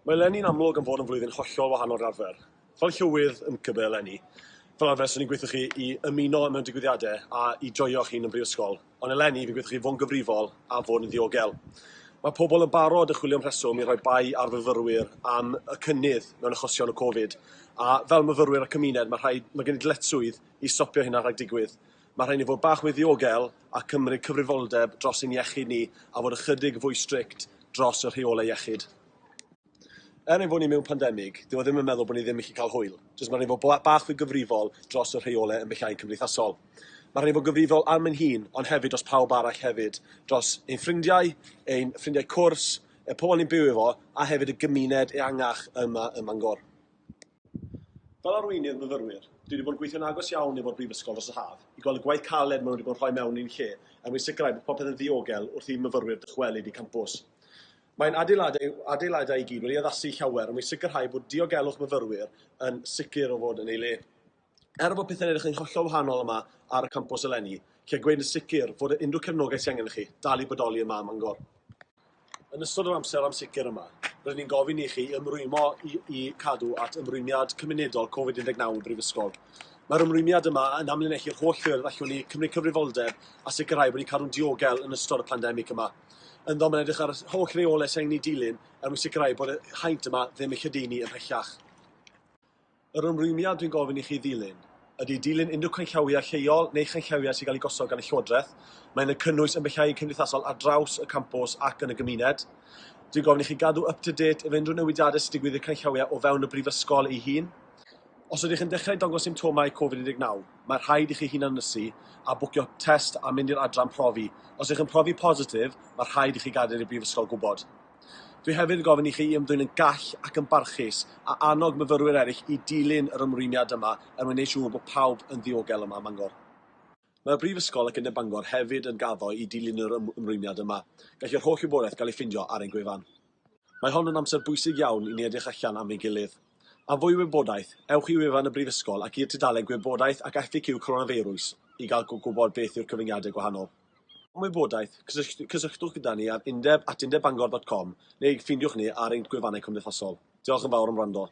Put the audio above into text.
Mae eleni'n amlwg yn fod yn flwyddyn hollol wahanol i'r arfer. Fel llywydd YMCB eleni, fel arfer 'swn i'n gweithio chi i ymuno mewn digwyddiadau a i joio'ch hun yn brifysgol, ond eleni fi'n gweithio chi fod yn gyfrifol a fod yn ddiogel. Mae pobl yn barod yn chwilio am rheswm i rhoi bai ar fyfyrwyr am y cynnydd mewn achosion o Covid, a fel myfyrwyr a cymuned mae rhaid, mae gen i dyletswydd i stopio hynna rhag digwydd. Mae rhaid ni fod bach mwy ddiogel a cymryd cyfrifoldeb dros ein iechyd ni a fod ychydig fwy strict dros y rheolau iechyd. Er ein bod ni mewn pandemig, dyw e ddim yn meddwl bod ni ddim yn gallu cael hwyl. Jyst mae'n rhaid fod bach fwy gyfrifol dros y rheolau ymbellhau cymdeithasol. Mae'n rhaid fod gyfrifol am ein hun, ond hefyd dros pawb arall hefyd. Dros ein ffrindiau, ein ffrindiau cwrs, y pobl ni'n byw efo, a hefyd y gymuned ehangach yma ym Mangor. Fel arweinydd myfyrwyr, dwi wedi bod yn gweithio'n agos iawn efo'r brifysgol dros yr haf i gweld y gwaith caled maen nhw wedi bod yn rhoi mewn i'n lle er mwyn sicrhau bod popeth yn ddiogel wrth i myfyrwyr dychwelyd i campws. Mae'n adeiladau, adeiladau i gyd wedi addasu llawer er mwyn sicrhau bod diogelwch myfyrwyr yn sicr o fod yn ei le. Er bod pethau'n edrych yn hollol wahanol yma ar y campws eleni, lle gweud yn sicr fod unrhyw cefnogaeth sydd angen i chi dal i bodoli yma ym Mangor. Yn ystod yr amser ansicr yma, rydyn ni'n gofyn i chi ymrwymo i, i cadw at ymrwymiad cymunedol Covid-19 y Brifysgol. Mae'r ymrwymiad yma yn amlinellu'r holl ffyrdd allwn ni cymryd cyfrifoldeb a sicrhau bod ni'n cadw'n diogel yn ystod y pandemig yma. Ynddo mae'n edrych ar y holl reolau sy'n angen ei dilyn er mwyn sicrhau bod y haint yma ddim yn lledaenu ymhellach. Yr ymrwymiad dwi'n gofyn i chi ddilyn ydy dilyn unrhyw canllawiau lleol neu chanllawiau sy'n cael eu gosod gan y Llywodraeth. Mae'n yn cynnwys ymbellhau cymdeithasol ar draws y campws ac yn y gymuned. Dwi'n gofyn i chi gadw up to date efo unrhyw newidiadau sy'n digwydd i'r canllawiau o fewn y brifysgol ei hun. Os ydych yn dechrau dangos symptomau Covid-19, mae rhaid i chi hunanynysu a bwcio test a mynd i'r adran profi. Os ydych yn profi positif, mae rhaid i chi gadael i'r brifysgol gwybod. Dwi hefyd yn gofyn i chi i ymddwyn yn gall ac yn barchus a annog myfyrwyr eraill i dilyn yr ymrwymiad yma er mwyn gwneud siŵr bod pawb yn ddiogel yma ym Mangor. Mae'r Brifysgol ac Undeb Bangor hefyd yn gaddo i dilyn yr ymrwymiad yma. Gall yr holl wybodaeth gael ei ffindio ar ein gwefan. Mae hon yn amser bwysig iawn i ni edrych allan am ein gilydd. Am fwy o wybodaeth, ewch i wefan y Brifysgol ac i'r tudalen Gwybodaeth ac FAQ Coronafeirws i gael gwybod beth yw'r cyfyngiadau gwahanol. Am wybodaeth, cysylltwch gyda ni ar undeb at undebbangor dot com neu ffindiwch ni ar ein gwefannau cymdeithasol. Diolch yn fawr am wrando.